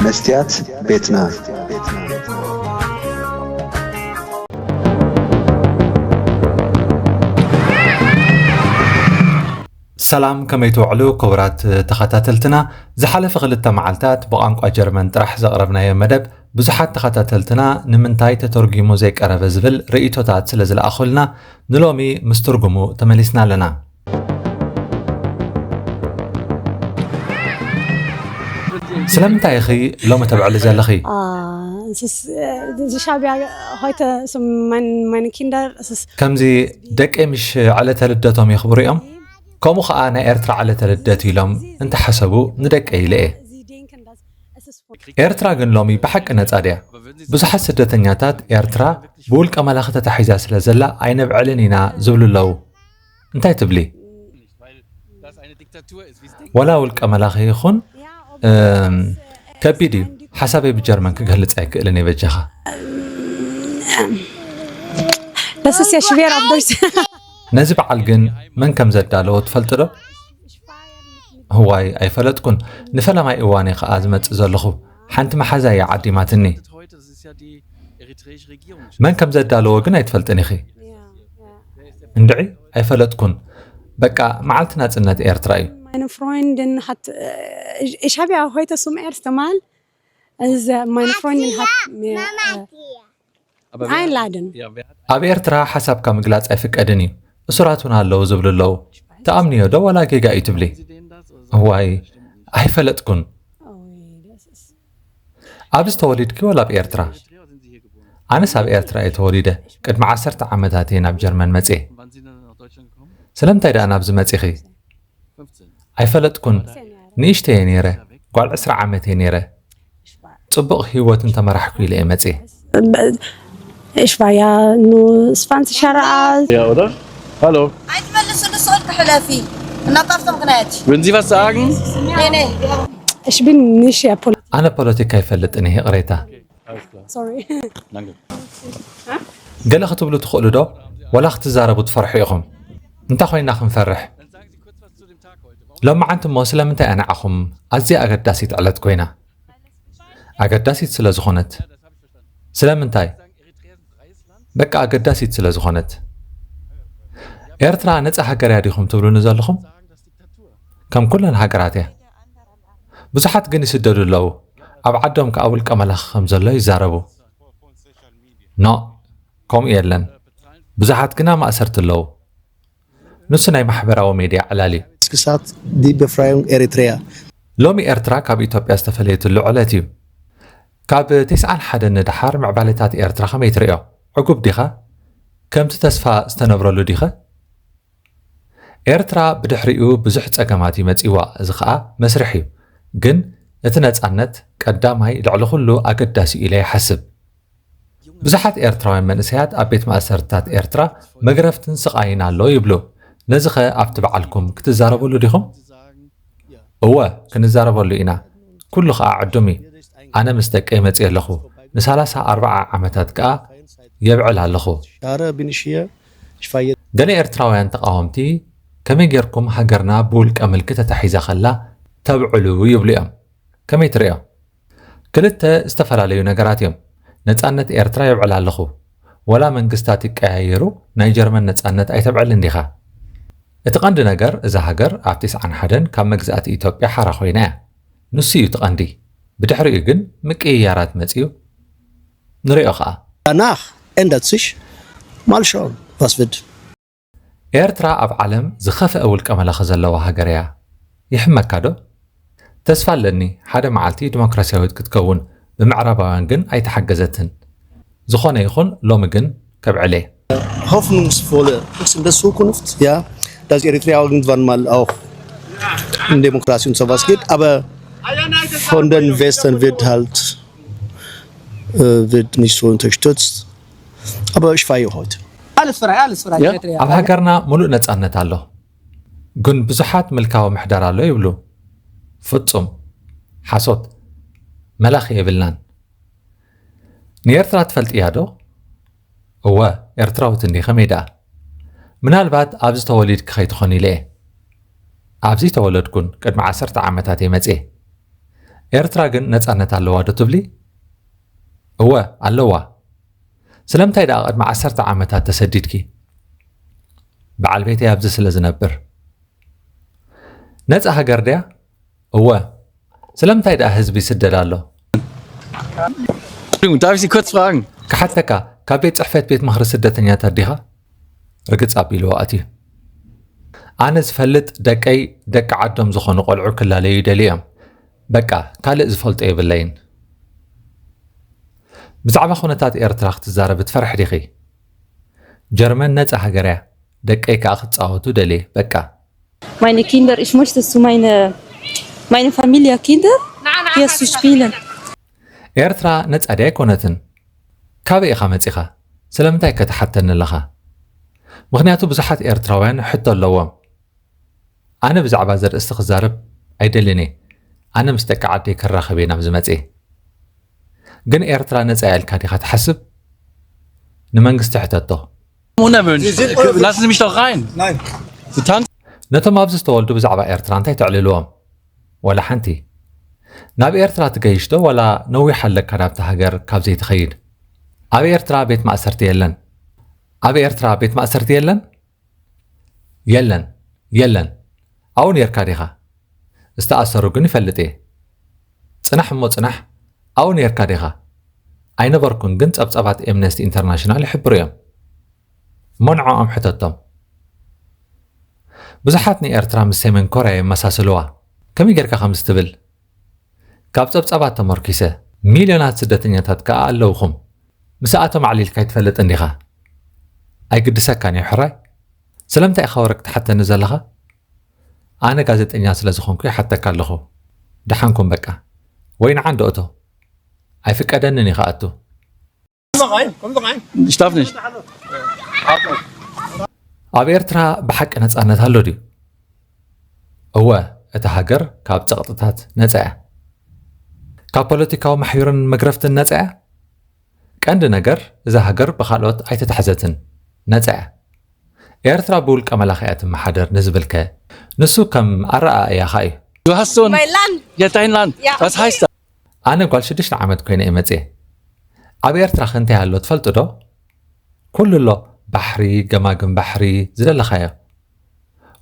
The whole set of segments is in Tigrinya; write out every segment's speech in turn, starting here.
መስትያት ቤትና። ሰላም፣ ከመይ ትውዕሉ ክቡራት ተኸታተልትና? ዝሓለፈ ክልተ መዓልታት ብቋንቋ ጀርመን ጥራሕ ዘቕረብናዮ መደብ ብዙሓት ተኸታተልትና ንምንታይ ተተርጒሙ ዘይቀረበ ዝብል ርእይቶታት ስለ ዝለኣኹልና ንሎሚ ምስ ትርጉሙ ተመሊስና ኣለና። ስለምንታይ ኢኺ ሎሚ ተብዕሊ ዘለኺ? Ah, es ist, äh, ich habe ja heute so mein, meine Kinder, es ist ከምዚ ደቀይ ምሽ ዕለተ ልደቶም የኽብሩ እዮም። ከምኡ ኸኣ ናይ ኤርትራ ዕለተ ልደት ኢሎም እንተሓሰቡ ንደቀይ ኢለ እየ። sie denken, dass es ist von ኤርትራ ግን ሎሚ ብሓቂ ነጻ ድያ? ብዙሓት ስደተኛታት ኤርትራ ብውልቀ መላኺ ተታሒዛ ስለ ዘላ ኣይነብዕልን ኢና ዝብሉ ኣለዉ። እንታይ ትብሊ? ዋላ ውልቀ መላኺ ይኹን እም፣ ከቢድ እዩ። ሓሳበይ ብጀርመን ክገልጽ ኣይክእልን እየ በጃኻ። Das ist ja schwer auf Deutsch. ነዚ በዓል ግን መን ከም ዘዳለዎ ትፈልጢ ዶ? እዋይ ኣይፈለጥኩን። ንፈለማይ እዋን እየ ኸኣ ዝመጽእ ዘለኹ። ሓንቲ መሓዛ እያ ዓዲማትኒ። መን ከም ዘዳለዎ ግን ኣይትፈልጥን ኢኺ። እንድዒ ኣይፈለጥኩን። በቃ መዓልቲ ናጽነት ኤርትራ እዩ። Meine Freundin hat, äh, ich, ich habe ja heute zum ersten Mal, also meine Freundin hat mir äh, einladen. ኣብ ኤርትራ ሓሳብካ ምግላጽ ኣይፍቀድን እዩ። እሱራት እውን ኣለዉ ዝብሉ ኣለዉ። ትኣምንዮ ዶ ዋላ ጌጋ እዩ ትብሊ? እዋይ ኣይፈለጥኩን። Oh, das ist ኣብዚ ተወሊድኪ ወላ ኣብ ኤርትራ? ኣነስ ኣብ ኤርትራ እየ ተወሊደ። ቅድሚ ዓሰርተ ዓመታት እየ ናብ ጀርመን መጽየ። ስለምንታይ ደኣ ናብዚ መጺኺ? ኣይፈለጥኩን። ንእሽተይ እየ ነይረ። ጓል ዕስራ ዓመት እየ ነይረ። ጽቡቕ ህይወት እንተመራሕኩ ኢለ እየ መጽየ። Ich war ja nur zwanzig Jahre alt. Ja, oder? Hallo. ኣይትመልስሉ ስእልኪ ሕለፊ እናጣፍቶም ክናየት Würden Sie was sagen? ኔኔ Ich bin nicht ja Pol- ኣነ ፖለቲካ ኣይፈልጥን እየ፣ ይቕሬታ። Sorry. Danke. ገለ ክትብሉ ትኽእሉ ዶ? ወላ ክትዛረቡ ትፈርሑ ኢኹም? እንታይ ኮይና ክንፈርሕ? ሎማዓንቲ እሞ ስለምንታይ እያ ንዓኹም ኣዝያ ኣገዳሲት ዕለት ኮይና? ኣገዳሲት ስለ ዝኾነት። ስለምንታይ? በቃ ኣገዳሲት ስለ ዝኾነት። ኤርትራ ነጻ ሃገር እያ ዲኹም ትብሉኒ ዘለኹም? ከም ኩለን ሃገራት እያ። ብዙሓት ግን ይስደዱ ኣለዉ። ኣብ ዓዶም ከኣ ውልቀ መላኺ ከም ዘሎ ይዛረቡ። ኖ፣ ከምኡ የለን። ብዙሓት ግና ማእሰርቲ ኣለዉ። ንሱ ናይ ማሕበራዊ ሜድያ ዕላል እዩ። Gesagt, die Befreiung Eritrea. ሎሚ ኤርትራ ካብ ኢትዮጵያ ዝተፈለየትሉ ዕለት እዩ። ካብ ተስዓን ሓደን ንደሓር ምዕባለታት ኤርትራ ከመይ ትርእዮ? ዕጉብ ዲኻ? ከምቲ ተስፋ ዝተነብረሉ ዲኸ? ኤርትራ ብድሕሪኡ ብዙሕ ጸገማት እዩ መጺዋ፣ እዚ ኸኣ መስርሕ እዩ። ግን እቲ ነጻነት ቀዳማይ ልዕሊ ኩሉ ኣገዳሲ ኢለ ይሓስብ። ብዙሓት ኤርትራውያን መንእሰያት ኣብ ቤት ማእሰርትታት ኤርትራ መግረፍትን ስቓይን ኣሎ ይብሉ። ነዚ ኸ ኣብቲ በዓልኩም ክትዛረበሉ ዲኹም? እወ፣ ክንዛረበሉ ኢና። ኩሉ ኸኣ ዕዱም እዩ። ኣነ ምስ ደቀይ መጽየ ኣለኹ። ንሳላሳ ኣርባዓ ዓመታት ከኣ የብዕል ኣለኹ። Jahre bin ich hier. Ich fahre jetzt ገለ ኤርትራውያን ተቓወምቲ ከመይ ጌርኩም ሃገርና ብውልቀ ምልኪ ተታሒዛ ኸላ ተብዕሉ ይብሉ እዮም። ከመይ ትርእዮ? ክልተ ዝተፈላለዩ ነገራት እዮም። ነጻነት ኤርትራ የብዕል ኣለኹ። ወላ መንግስታት ይቀያየሩ ናይ ጀርመን ነጻነት ኣይተብዕልን ዲኻ? እቲ ቀንዲ ነገር እዛ ሃገር ኣብ ተስዓን ሓደን ካብ መግዛእቲ ኢትዮጵያ ሓራ ኮይና እያ። ንሱ እዩ እቲ ቀንዲ። ብድሕሪኡ ግን ምቅይያራት መጺኡ ንሪኦ ኸኣ። Danach ändert sich. Mal schauen, was wird. ኤርትራ ኣብ ዓለም ዝኸፍአ ውልቀ መላኺ ዘለዋ ሃገር እያ። ይሕመካ ዶ? ተስፋ ኣለኒ ሓደ መዓልቲ ዲሞክራሲያዊት ክትከውን፣ ብምዕራባውያን ግን ኣይተሓገዘትን። ዝኾነ ይኹን ሎሚ ግን ከብዕል እየ። Hoffnungsvolle ist in der Zukunft, ja, dass Eritrea irgendwann mal auch in Demokratie und sowas geht, aber von den Westen wird halt äh, wird nicht so unterstützt. Aber ich fahre heute. Alles frei, alles frei. Ja? Eritrea. ኣብ ሃገርና ሙሉእ ነጻነት ኣሎ፣ ግን ብዙሓት ምልካዊ ምሕደራ ኣሎ ይብሉ። ፍጹም ሓሶት፣ መላኺ የብልናን። ንኤርትራ ትፈልጥያ ዶ? እወ፣ ኤርትራዊት እንዲ፣ ከመይ ደኣ? ምናልባት ኣብዚ ተወሊድኪ ከይትኾኒ ኢለ እየ። ኣብዚ ተወለድኩን ቅድሚ ዓሰርተ ዓመታት እየ መጽየ። ኤርትራ ግን ነጻነት ኣለዋ ዶ ትብሊ? እወ ኣለዋ። ስለምንታይ ደኣ ቅድሚ ዓሰርተ ዓመታት ተሰዲድኪ? በዓል ቤተይ ኣብዚ ስለ ዝነብር። ነጻ ሃገር ድያ? እወ። ስለምንታይ ደኣ ህዝቢ ይስደድ ኣሎ? Entschuldigung, darf ich Sie kurz fragen? ክሓተካ፣ ካብ ቤት ጽሕፈት ቤት ምኽሪ ስደተኛታት ዲኻ? ርግጽ ኣቢልዎ ኣትዩ። ኣነ ዝፈልጥ ደቀይ ደቂ ዓዶም ዝኾኑ ቆልዑ ክላለዩ ይደልዩ እዮም። በቃ ካልእ ዝፈልጦ የብለይን። ብዛዕባ ኩነታት ኤርትራ ክትዛረቢ ትፈርሒ ዲኺ? ጀርመን ነጻ ሃገር እያ። ደቀይ ከኣ ክጻወቱ ደልየ። በቃ። Meine Kinder, ich möchte zu meine, meine Familie, Kinder hier zu spielen. ኤርትራ ነጻ ድያ ኣይኮነትን? ካበይ ኢኻ መጺኻ? ስለምንታይ ከ ትሓተኒ ኣለኻ? ምኽንያቱ ብዙሓት ኤርትራውያን ሕቶ ኣለዎም። ኣነ ብዛዕባ እዚ ኣርእስቲ ክዛረብ ኣይደልን እየ። ኣነ ምስ ደቂ ዓደይ ክራኸብ እየ ናብዚ መጽየ። ግን ኤርትራ ነጻ እያ ኢልካ ዲኻ ትሓስብ? ንመንግስቲ ሕተቶ። Unerwünscht. Lassen Sie mich doch rein. Nein. Sie tanzen. ነቶም ኣብዚ ዝተወልዱ ብዛዕባ ኤርትራ እንታይ ተዕልልዎም? ዋላ ሓንቲ። ናብ ኤርትራ ትገይሽ ዶ ዋላ ነዊሕ ኣለካ ናብቲ ሃገር ካብ ዘይትኸይድ? ኣብ ኤርትራ ቤት ማእሰርቲ የለን። ኣብ ኤርትራ ቤት ማእሰርቲ የለን? የለን፣ የለን። ኣብኡ ኔርካ ዲኻ? ዝተኣሰሩ ግን ይፈልጥ እየ። ጽናሕ እሞ ጽናሕ፣ ኣብኡ ኔርካ ዲኻ? ኣይነበርኩን፣ ግን ጸብጻባት ኤምነስቲ ኢንተርናሽናል ይሕብሩ እዮም። እሞ ንዕኦም ሕተቶም። ብዙሓት ንኤርትራ ምስ ሰሜን ኮርያ የመሳስልዋ። ከመይ ጌርካ ከምዚ ትብል? ካብ ጸብጻባት ተመርኪሰ፣ ሚልዮናት ስደተኛታት ከኣ ኣለውኹም። ምስኣቶም ኣዕሊልካ ኣይትፈልጥን ዲኻ? ኣይግድሰካን እዩ ሕራይ። ስለምንታይ ኢኻ ወረ ክትሓተኒ ዘለኻ? ኣነ ጋዜጠኛ ስለ ዝኾንኩ ይሓተካ ኣለኹ። ደሓንኩም በቃ። ወይ ንዓ እንዶ እቶ። ኣይፍቀደንን እዩ ክኣቱ። Komm doch rein, komm doch rein. Ich darf nicht. ኣብ ኤርትራ ብሓቂ ነጻነት ኣሎ ድዩ? እወ፣ እታ ሃገር ካብ ጸቕጥታት ነጻ እያ። ካብ ፖለቲካዊ ማሕዩርን መግረፍትን ነጻ እያ። ቀንዲ ነገር እዛ ሃገር ብኻልኦት ኣይተታሕዘትን፣ ነጻ እያ። ኤርትራ ብውልቀ መላኺ እያ ትመሓደር ንዝብልከ ንሱ ከም ኣረኣእያኻ እዩ። Du hast so ein. Mein Land. Ja, dein Land. Ja. Was heißt das? ኣነ ጓል ሽዱሽተ ዓመት ኮይነ እየ መጽየ። ኣብ ኤርትራ ከ እንታይ ኣሎ ትፈልጡ ዶ? ኩሉ ኣሎ፣ ባሕሪ፣ ገማግም ባሕሪ፣ ዝደለኻዮ።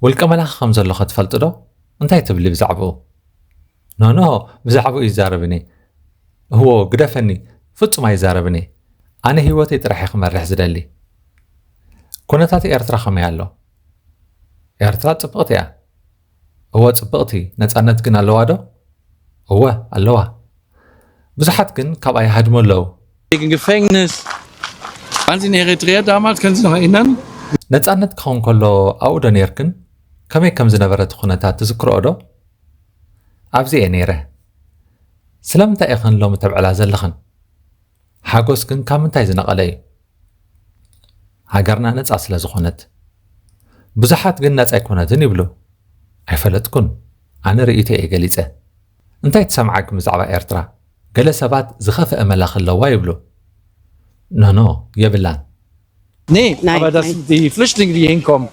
ውልቀ መላኺ ከም ዘሎ ከ ትፈልጡ ዶ? እንታይ ትብሊ ብዛዕባኡ? ኖኖ፣ ብዛዕባኡ ይዛረብኒ። እህዎ፣ ግደፈኒ፣ ፍጹም ኣይዛረብኒ። ኣነ ህይወተይ ጥራሕ እየ ክመርሕ ዝደሊ። ኩነታት ኤርትራ ከመይ ኣሎ? ኤርትራ ጽብቕቲ እያ። እወ ጽብቕቲ፣ ነጻነት ግን ኣለዋ ዶ? እወ ኣለዋ። ብዙሓት ግን ካብኣ ይሃድሙ ኣለዉ። Wegen Gefängnis. Waren Sie in Eritrea damals? Können Sie sich noch erinnern? ነጻነት ክኸውን ከሎ ኣብኡ ዶ ነርክን? ከመይ ከም ዝነበረ እቲ ኩነታት ትዝክርኦ ዶ? ኣብዚ እየ ነይረ። ስለምንታይ ኢኽን ሎሚ ተብዕላ ዘለኽን? ሓጎስ ግን ካብ ምንታይ ዝነቐለ እዩ? ሃገርና ነጻ ስለ ዝኾነት። ብዙሓት ግን ነጻ ኣይኮነትን ይብሉ። ኣይፈለጥኩን። ኣነ ርእይቶ እየ ገሊጸ። እንታይ ትሰምዓኪ ብዛዕባ ኤርትራ? ገለ ሰባት ዝኸፍአ መላኺ ኣለዋ ይብሉ። ኖኖ፣ የብላን። Nee, Nein, aber das nein. sind die Flüchtlinge, die hier hinkommen.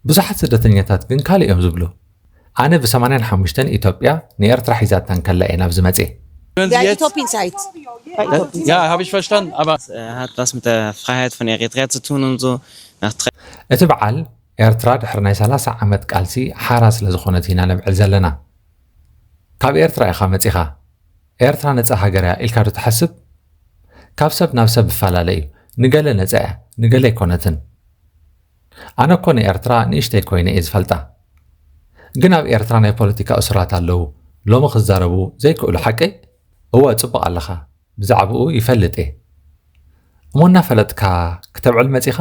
ብዙሓት ስደተኛታት ግን ካልእ እዮም ዝብሉ። ኣነ ብ ሰማንያን ሓሙሽተን ኢትዮጵያ ንኤርትራ ሒዛታ እንከላ እየ ናብዚ መጽየ። Hören Ja, Sie jetzt? Ethiopian side. Ja, habe ich verstanden, aber Äh, hat was mit der Freiheit von Eritrea zu tun und so. Nach drei እቲ በዓል ኤርትራ ድሕሪ ናይ ሰላሳ ዓመት ቃልሲ ሓራ ስለ ዝኾነት ኢና ነብዕል ዘለና። ካብ ኤርትራ ኢኻ መጺኻ። ኤርትራ ነጻ ሃገር እያ ኢልካ ዶ ትሓስብ? ካብ ሰብ ናብ ሰብ ይፈላለ እዩ። ንገለ ነጻ እያ፣ ንገለ ኣይኮነትን። ኣነ እኮ ንኤርትራ ንእሽተይ ኮይነ እየ ዝፈልጣ። ግን ኣብ ኤርትራ ናይ ፖለቲካ እሱራት ኣለዉ። ሎሚ ክዛረቡ ዘይክእሉ ሓቀይ? እወ፣ ጽቡቕ ኣለኻ። ብዛዕባኡ ይፈልጥ እየ። እሞ እናፈለጥካ ክተብዕል መጺኻ?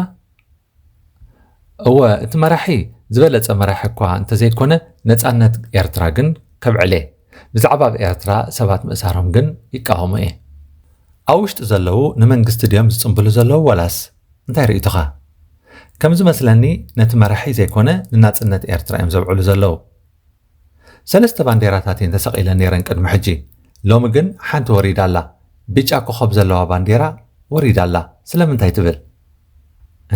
እወ፣ እቲ መራሒ ዝበለጸ መራሒ እኳ እንተዘይኮነ፣ ነጻነት ኤርትራ ግን ከብዕል እየ። ብዛዕባ ኣብ ኤርትራ ሰባት ምእሳሮም ግን ይቃወሞ እየ። ኣብ ውሽጢ ዘለዉ ንመንግስቲ ድዮም ዝጽንብሉ ዘለዉ ዋላስ? እንታይ ርእይቶኻ? ከም ዝመስለኒ ነቲ መራሒ ዘይኮነ ንናጽነት ኤርትራ እዮም ዘብዕሉ ዘለዉ። ሰለስተ ባንዴራታት እየን ተሰቒለን ነይረን ቅድሚ ሕጂ። ሎሚ ግን ሓንቲ ወሪዳ ኣላ። ብጫ ኮኾብ ዘለዋ ባንዴራ ወሪዳ ኣላ። ስለምንታይ ትብል?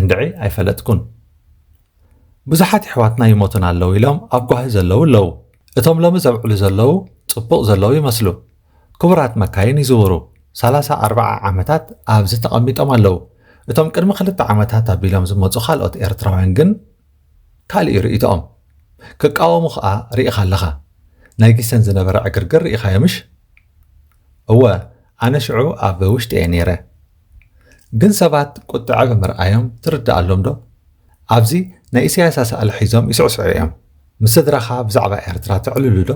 እንድዒ ኣይፈለጥኩን። ብዙሓት የሕዋትና ይሞቱና ኣለዉ ኢሎም ኣብ ጓሂ ዘለዉ ኣለዉ። እቶም ሎሚ ዘብዕሉ ዘለዉ ጽቡቕ ዘለዉ ይመስሉ። ክቡራት መካይን ይዝውሩ። ሰላሳ ኣርባዓ ዓመታት ኣብዚ ተቐሚጦም ኣለዉ። እቶም ቅድሚ ክልተ ዓመታት ኣቢሎም ዝመጹ ካልኦት ኤርትራውያን ግን ካልእ እዩ ርእይቶኦም። ክቃወሙ ኸኣ ርኢኻ ኣለኻ። ናይ ጊሰን ዝነበረ ዕግርግር ርኢኻዮ ምሽ? እወ፣ ኣነ ሽዑ ኣብ ውሽጢ እየ ነይረ። ግን ሰባት ቁጥዐ ብምርኣዮም ትርድኣሎም ዶ? ኣብዚ ናይ ኢሳያስ ኣሳእል ሒዞም ይስዕስዑ እዮም። ምስ ስድራኻ ብዛዕባ ኤርትራ ተዕልሉ ዶ?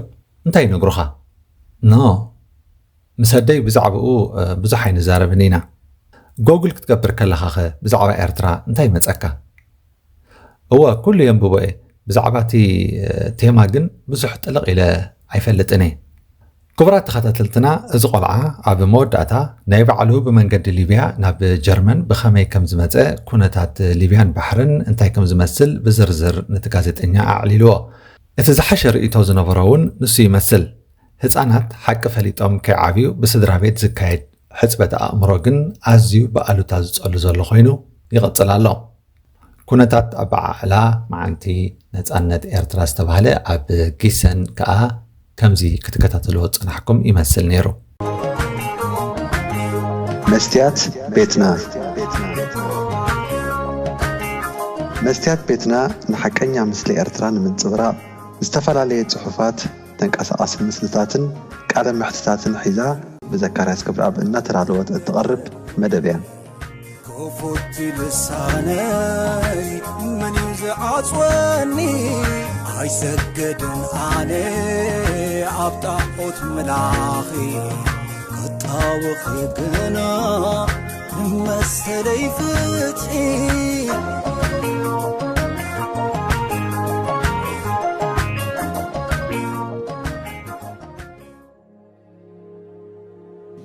እንታይ ይነግሩኻ? ኖ፣ ምስ ኣደይ ብዛዕባኡ፣ እ፣ ብዙሕ ኣይንዛረብን ኢና። ጎግል ክትገብር ከለኻኸ ብዛዕባ ኤርትራ እንታይ ይመጸካ? እወ፣ ኩሉ የንብቦ እየ። ብዛዕባ እቲ፣ እ፣ ቴማ ግን ብዙሕ ጥልቕ ኢለ ኣይፈልጥን እየ። ክቡራት ተኸታተልትና፣ እዚ ቆልዓ ኣብ መወዳእታ ናይ ባዕሉ ብመንገዲ ሊብያ ናብ ጀርመን ብኸመይ ከም ዝመጸ፣ ኩነታት ሊብያን ባሕርን እንታይ ከም ዝመስል ብዝርዝር ነቲ ጋዜጠኛ ኣዕሊልዎ። እቲ ዝሓሸ ርእይቶ ዝነበሮ እውን ንሱ ይመስል። ህጻናት ሓቂ ፈሊጦም ከይዓብዩ ብስድራ ቤት ዝካየድ ሕጽበት ኣእምሮ ግን ኣዝዩ ብኣሉታ ዝጸሉ ዘሎ ኮይኑ ይቕጽል ኣሎ። ኩነታት ኣበዓዕላ መዓልቲ ነጻነት ኤርትራ ዝተባህለ ኣብ ጊሰን ከኣ ከምዚ ክትከታተልዎ ዝጸናሕኩም ይመስል ነይሩ። መስትያት ቤትና መስትያት ቤትና ንሓቀኛ ምስሊ ኤርትራ ንምንጽብራቕ ዝተፈላለየ ጽሑፋት፣ ተንቀሳቓሲ ምስልታትን ቃለ መሕትታትን ሒዛ ብዘካርያስ ክብረኣብ እናተዳለወት እትቐርብ መደብ እያ። ክፉት ልሳነይ መን እዩ ዝዓጽወኒ? ኣይሰገድን ኣነ ኣብ ጣዖት ምላኺ ክጣወኺ ግና ንመሰለይ ፍትሒ